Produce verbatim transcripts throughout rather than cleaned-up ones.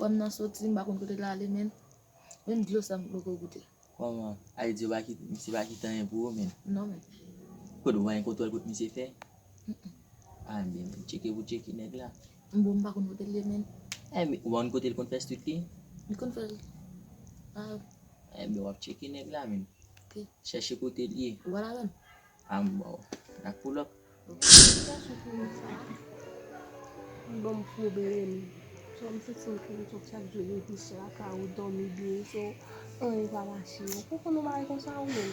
Wè m nan soti, m pa konn kote l ale, menn. Menm dlo sa m poko goute. Kòman? Sa vle di yo pa kite, misye pa kite anyen pou ou, menn? Non, menn. Kote ou pa gen kontwòl kote misye fè? Mm-mm. Ah, ebyen, menn, tcheke pou tcheke nèg la. Bon, m pa konn kote l ye, menn. Ebyen, ou pa konn kote l konn fè street li? Li konn fè l. Ah. Ebyen, w ap tcheke nèg la, menn. Ok. Chèche kote l ye. Ou pa la menm? A m ba w. N a pull up. Sa sou pou sa. Li ban m pwoblèm. So, m santi m konn chak jou reflechi lakay ou, dòmi byen. So, anyen pa mache. Ou konprann yon bagay konsa ou menm?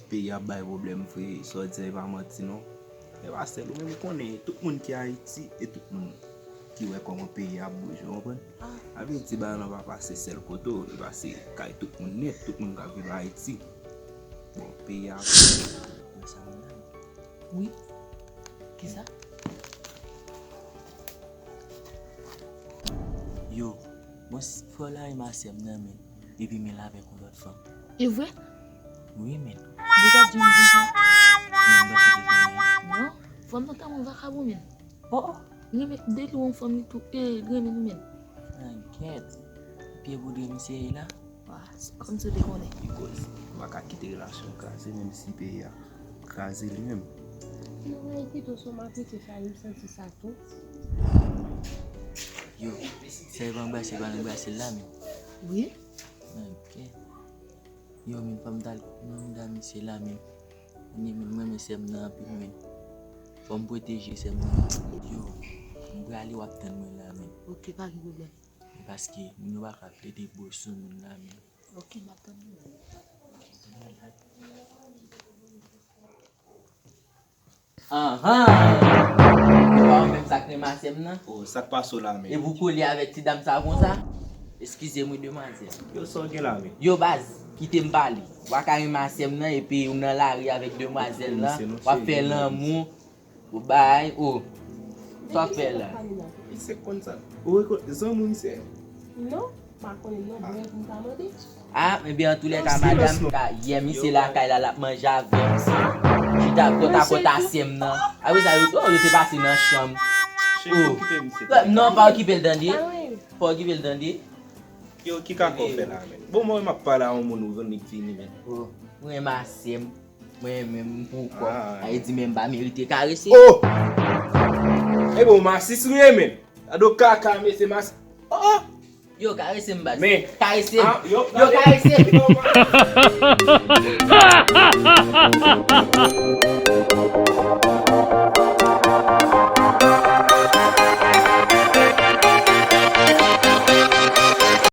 Peyi ap bay pwoblèm vre, sa w di a e pa manti non. E pa sèl ou menm ou konnen, tout moun ki Ayiti e tout moun ki wè kòman peyi a ap bouje, w konprann? Ah. Sa vle di bagay lan pa pase sèl kote w, li pase kay tout moun nèt, tout moun k ap viv Ayiti. Bon, peyi a ap bouje. Wè sa m la. Wi. Kisa? Yo, bon, s-, frè w la renmen sè m nan, men. Epi men l avèk yon lòt fanm. E vre? Wi, men. Deja di m di sa? Men m panse te konnen. Non, fanm nan tèlman vakabon, men. Oh, oh. Renmen, depi yon fanm li tou, e, renmen li, men. Ankèt. Pye boudre misye ye la? Wa, se kòmsi w te konnen. Bikòz m pa ka kite relasyon kraze, menm si peyi a kraze li menm. Nan reyalite tou, si w maltrete Chaly, m santi sa tou. Yo, sè pa anbrase, pa anbrase l la, men. Wi. Ok. Yo, men fò m t al, men m t al misye la, men. Ni men mwen, men sè m nan anpil, men. Fò m pwoteje sè m nan. Yo, m prale, w ap tann mwen la, men. Ok, pa gen pwoblèm. Paske moun yo pa ka plede bo sou moun la, men. Ok, m ap tann ou. Anhan! Yo pa wè menm sa k renmen sè m nan? Oh, sa k pase w la, men? Epi w kolye avèk ti dam sa konsa? Eskize m wi, demwazèl. Yo, sa w gen la, men? Yo, baz, kite m pale. W pa ka renmen sè m nan, epi ou nan lari avèk demwazèl lan, w ap fè lanmou. Ou bay, o. Sa w ap fè la? Misye konn sa. Ou rekonèt zanmi w misye? Non, m pa konnen non, bon, pou m ta mande. Ah, ebyen, antoulèka, madanm, ka, yè misye lakay la, l ap manje avè m. Chita kòt a kòt a sè m nan. Apre sa, yo, oh, yo te pase nan chanm. Oh. Non, pa okipe l, tande. Pa okipe l, tande. Yo, ki kaka w fè la, men? Bon, mwen, m ap pale a yon moun, ou vin vini, men. Oh, mwen renmen sè m. Mwen menm, m pou kò. Ah. Sa vle di menm m pa merite karese. Oh! E bon, masis ou ye, men. Gade w kaka, mesye, mas-, oh, oh! Yo, karese m, baz. Men. Karese m. Ah, yo, yo, karese m.